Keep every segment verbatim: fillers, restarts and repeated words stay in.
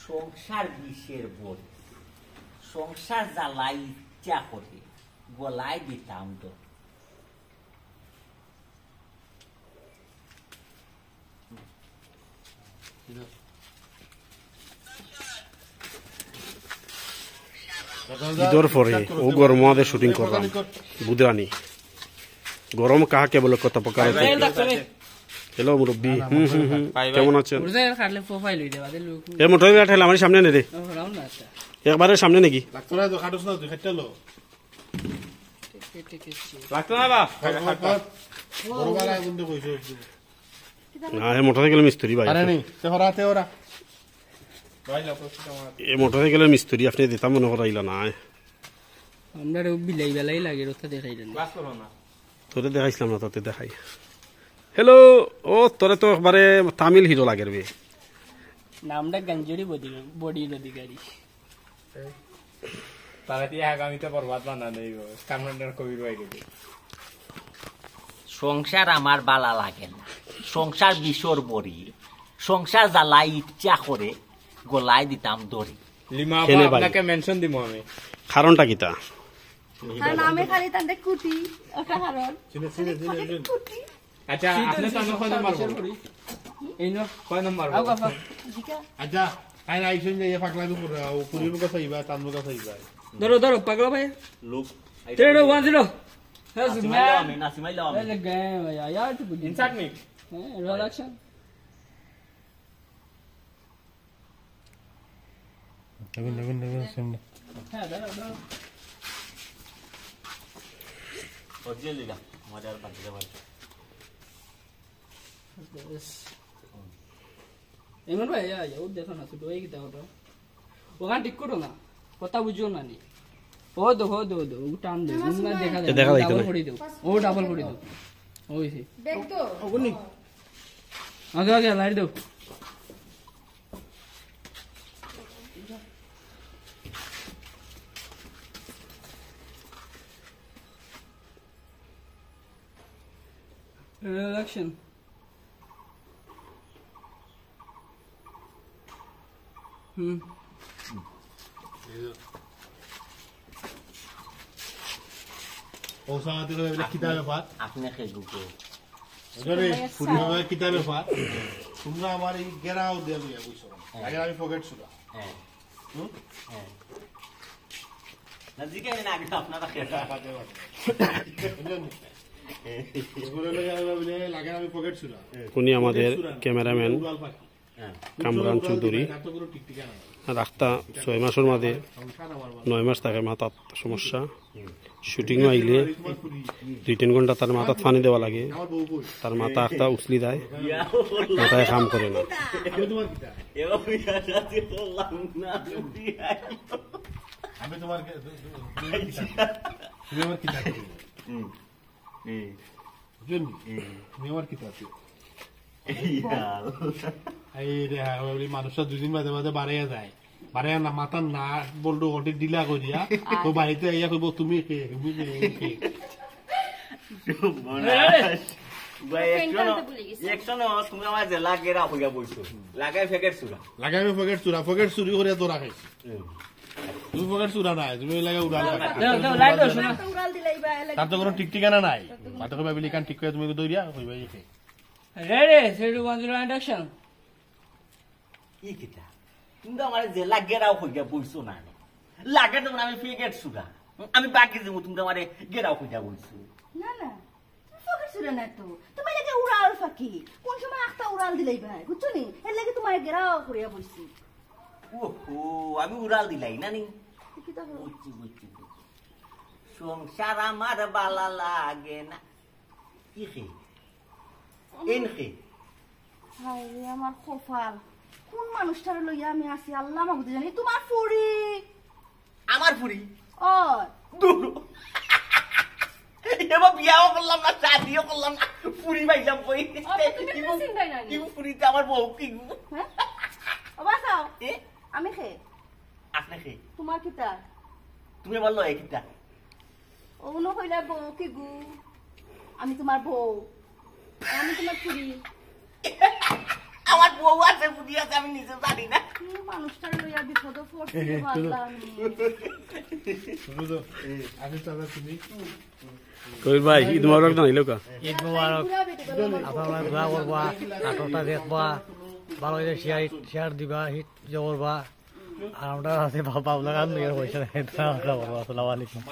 সংসার বিষের বড়ি, সংসার জ্বালায় ইচ্ছা করে গলায় দিতাম দড়ি। ঈদর পরে ও গরম মাঝে শুটিং করলাম। বুধরানি গরম কাহাকে বলে কত প্রকার। হ্যালো মুরব্বী, হুম হুম হুম, কেমন আছেন? এ মোটর গাড়ি ঠেলা আমার সামনে নে রে। একবারে সামনে নাকি? লাগতো না তো, খাটোস না তুই, খাটটা লো। লাগতো না বা? না, হে মোটরসাইকেল মিস্ত্রি ভাই। আরে নেই, তে হরা, তে হরা। এ মোটরসাইকেলের মিস্ত্রি আপনি দিতাম মনে করাইলা না। আমরা রে বিলাই বেলাই লাগে, রোতা দেখাই দেন। তোরে দেখাইছিলাম না, তোতে দেখাই। হ্যালো, ও তোরে তো একবারে তামিল হিরো লাগের বে। নামটা গঞ্জুরি বডি, বডির অধিকারী। তারা কি আগামীতে বরবাদ বানানো হইব? কামরান্ডার কবির বাইরে দিয়ে। সংসার আমার বালা লাগে না, সংসার বিষর বড়ি, সংসার জ্বালায় ইচ্ছা করে গলায় দিতাম দড়ি। লিমা আপা, কেনে ভাই? আপনাকে মেনশন দিব আমি। কারণটা কিতা? কারণ আমি খালি তাদের কুটি, ওটা কারণ। চিনে, চিনে, চিনে, চিনে। কুটি। আচ্ছা, আপনি তো কয় নম্বর বল? এই নো। কয় নম্বর বল? আচ্ছা, আই আইসুন যে ইয়ে পাগলা দুপুর, ও পুরি মুখা চাইবা, তান মুখা চাইবা। ধরো, ধরো, পাগলা ভাই। লুক। তেরো ওয়ান জিরো। হ্যাঁ, নাসিমাইলাম আমি, নাসিমাইলাম আমি। এই লে গে ভাই, ইয়ার তো বুঝি। Insert me. হ্যাঁ, রোল অ্যাকশন। দেখুন, দেখুন, দেখুন, সামনে। হ্যাঁ, দাঁড়াও, দাঁড়াও। ওজিয়ে লিলা, মজার পাখি যাবার। ইমন ভাই, ইয়া, ইয়া, ও দেখো না, ছোট ভাই কিতা ওটা। ওখান ঠিক করো না, কথা বুঝো না নি। ও দো, ও দো, ও দো, ও টান দে, ও না দেখা যায়, দেখা যাইতো ডাবল না। করে দাও, ও ডাবল করে দাও। ওই সে। দেখ তো। ওগুনি। আগে, আগে, লাইট দাও। অ্যাকশন। হুম। ও সাথে করে বলে কিতা ব্যাপার? আপনি কে গুগল? আরে, পুরি বাবা, কিতা ব্যাপার? তোমরা আমার এই ঘেরাও দিয়া লইয়া বইছো। আগে আমি পকেট ছুড়া। হ্যাঁ। হুম? হ্যাঁ। না, জিজ্ঞাসা না, আগে তো আপনারা খেয়ে বুঝলেন? এগুলো লইয়া আমি বলি, লাগে আমি পকেট ছুড়া। উনি আমাদের ক্যামেরাম্যান উড়াল পাখি। হ্যাঁ। কামরান চৌধুরী। তার তো কোনো টিকটিকা নাই। রাখতা ছয় মাসের মাঝে সংসার আমার বাবা। নয় মাস থাকে মাথাত সমস্যা। শুটিংও আইলে দুই তিন ঘন্টা তার মাথাত পানি দেওয়া লাগে। তার মাথা আখতা উছলি যায়, মাথায় কাম করে না। আমি তোমার কিতা? এবার বিয়া শাদী করলাম না, বিয়া। আমি তোমার কে-, তুমি আমার কিতা? হুম। হুম। বুঝলেন? হুম। তুমি আমার কিতা? এই রে, হ্যাঁ, ওই মানুষটা দুদিন বাদে বাদে বাড়াইয়া যায়। বাড়াইয়া না, মাথা না বলতো ওটি ঢিলা করিয়া, তো বাড়িতে আইয়া কইব, "তুমি কে? তুমি কে? তুমি কে?" ভাই, একশো ন-, একশো ন, তুমি আমার যে লাগে রাখো গিয়া বইছো। লাগাই ফেকেট চুরা। লাগাই ফেকেট চুরা, ফেকেট চুরি করিয়া তোরা খাইছি। হুম। তুমি ফেকেট চুরা নাই, তুমি লাগে উড়াল পাখি। দাও, দাও, লাইট দাও, শোনা। উড়াল দিলে ইবা এলাকা। তার তো কোনো ঠিক ঠিকানা নাই। মাথা কইবা বিলি কান ঠিক করে তুমি দৌড়িয়া, কইবা এই কে। Ready, three, two, one, zero, and action. ই কিতা? তুমি তো আমারে জেলা ঘেরাও করিয়া বইছো না নে। লাগে তো আমি ফেকেট চুরা। আমি বাকি যাবো, তুমি তো আমারে ঘেরাও করিয়া বইছো। না, না, তুমি ফেকেট চুরা না তো। তুমি লাগে উড়াল পাখি। কোন সময় আখতা উড়াল দিলাই ভাই, বুঝছো নি? এর লাগি তোমারে ঘেরাও করিয়া বইছি। ওহো, আমি উড়াল দিলাই না নি? কিতা করো? বুঝছি, বুঝছি, বুঝছি। সংসার আমার বালা লাগে না। ই কে? N K? হায় রে আমার কপাল, কোন মানুষটারে লইয়া আমি আছি আল্লাহ মাবুদে জানে। তোমার ফুরি। আমার ফুরি? ও। দূর। এবার বিয়াও করলাম না, শাদিও করলাম না, ফুরি পাইলাম কই? অত তুমি কোনো চিন্তাই নাই। কি ফুরিতে আমার বউ কি গু? হ্যাঁ? ও বাসাও। এ? আমি কে? আপনি কে? তোমার কিতা? তুমি আমার লয়ে কিতা? ও নো কইলা বউ কি গু? আমি তোমার বউ। আর আমি তোমার ফুরি। আমার বউ আছে, বুঝি আছে, আমি নিজে জানি না। এই মানুষটারে লইয়া বিপদে পড়ছি রে পাগলা আমি। শুনো তো, আমি তো আবার শুনি। কবির ভাই, ঈদ মোবারক জানাইলো কা? ঈদ মোবারক। আপনারা দোয়া করবা, নাটকটা দেখবা, ভালো হইলে শেয়ার, শেয়ার দিবা, হিট করবা। আর আমরা আছে বাবা, আপনারা আর নিয়ে পয়সা নেই, তো আমরা বলবো, আসসালামু আলাইকুম।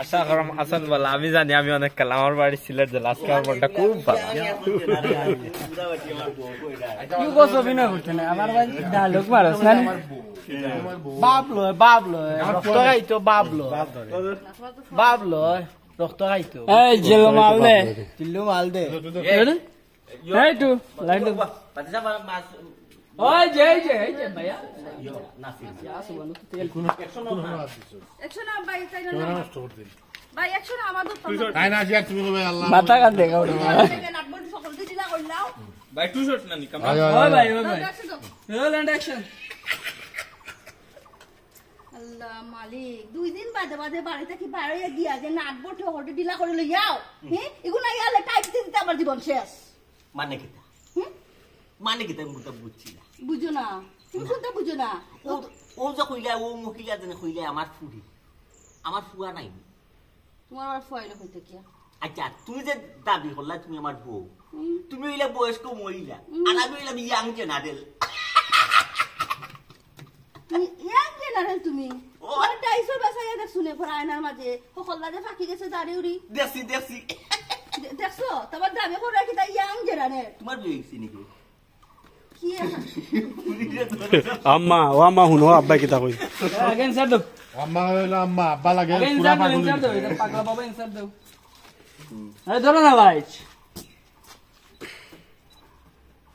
আশা করাম আছেন বলে আমি জানি, আমি অনেক কাল আমার বাড়ি সিলেট জেলা, আজকে আমার মনটা খুব ভালো। তুই বস অভিনয় করতে না, আমার ভাই ডায়লগ মারস না। বাপ লয়, বাপ লয়, রক্ত খাইতো বাপ লয়। বাপ লয়, রক্ত খাইতো। এই জিল্লু মাল দে। জিল্লু মাল দে। এই টু, লাইট দে। ওই যে, এই যে, এই যে, ভাইয়া। একশো না, ভাই, তাই না, না। ভাই, একশো না, আমার দোস্ত আমার। তাই না, আসিয়া তুমি কবে আল্লাহ। মাথা কান দেখা উঠে। দেখেন, আট বছর সকল দিয়ে ঢিলা করলাম। ভাই, টু শট না নি, কামড়া। আয়, আয়, ওই আয়। ভাই, ওই ভাই। একশো তো। Roll and action। আল্লাহ মালিক, দুই দিন বাদে বাদে বাড়ি থাকি বারইয়া গিয়া যে নাট বল্টু হকলরে ঢিলা করি লইয়াও। হুম। হে? এগুন আইয়া আলে টাইট দিতে দিতে আমার জীবন শেষ। মানে কিতা? হুম? মানে কিতা? আমি বুঝছি না। বুঝো না। তুমি না। কোনটা বুঝো না? ও, ও যে কইলা, ও মহিলা যেন কইলা আমার ফুরি। আমার ফুয়া নাই। তোমার আবার ফুয়া অইলে কইতে কিয়া? আচ্ছা, তুমি যে দাবি করলা তুমি আমার বউ, হুম। তুমি অইলা বয়স্ক মহিলা, হুম। আর আমি অইলাম young general। ই-, young general তুমি? ও। তোমার ডাইসর বাসাইয়া দেখছো নে, পর আয়নার মাঝে, হকল লাগে ফাঁকি গেছে দাড়ি উড়ি। দেখছি, দেখছি। দে-, দেখছো? তোমার দাবি করে রাখি তাই young general। তোমার বিয়া হইছে নাকি? কি আর? আম্মা, ও আম্মা, হুনো, আব্বায় কিতা কই? আগে answer দাও। আম্মা অইলো আম্মা, আব্বা লাগে আগে পুরা answer দাও, পাগল answer দাও, অইছে। এটা পাগলা বাবা answer দাও। আরে ধরো না light।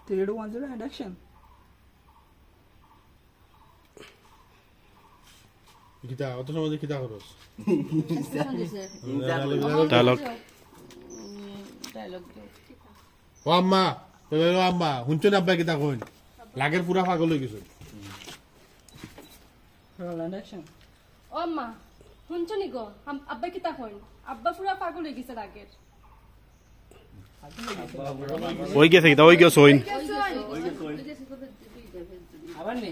Three, two, one, zero, and action. কিতা, অত সময় যে কিতা করস? Expression দিছে। Dialogue। উম, dialogue দাও। ও আম্মা, ও আম্মা, হুনছো নি আব্বায় কিতা কইন? লাগের পুরা পাগল অই গেছে। Roll and action। ও আম্মা, হুনছো নি গো? আম-, আব্বায় কিতা কইন? আব্বা পুরা পাগল অই গেছে লাগের। অই গেছে কিতা, অই গেছে, অইন। আবার নি?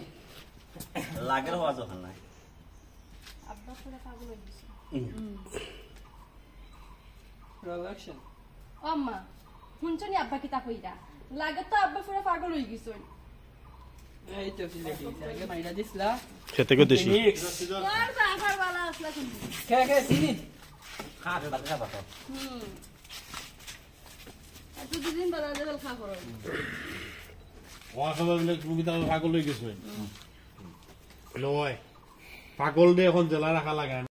লাগের হওয়া যখন নাই। আব্বা পুরা পাগল অই গেছে। হুম। Roll action। ও আম্মা, হুনছো নি আব্বা কিতা কইরা? লাগে তো আব্বা পুরা পাগল অই গেছে। এই তো সিলেটি, আগে মাইরা দিছলা। খেতে খেতে দেশি। Mix। তোর বাবার বালা আসলা কিন্তু। খে, খে, চিনি। খা, খা, খা, খা। হুম। আর তুই দুদিন বাদে বাদে খা করো। ও আসলে বলে তুমি কিতা পাগল অই গেছো? হুম। লয়। পাগল দে এখন জেলা রাখা লাগে।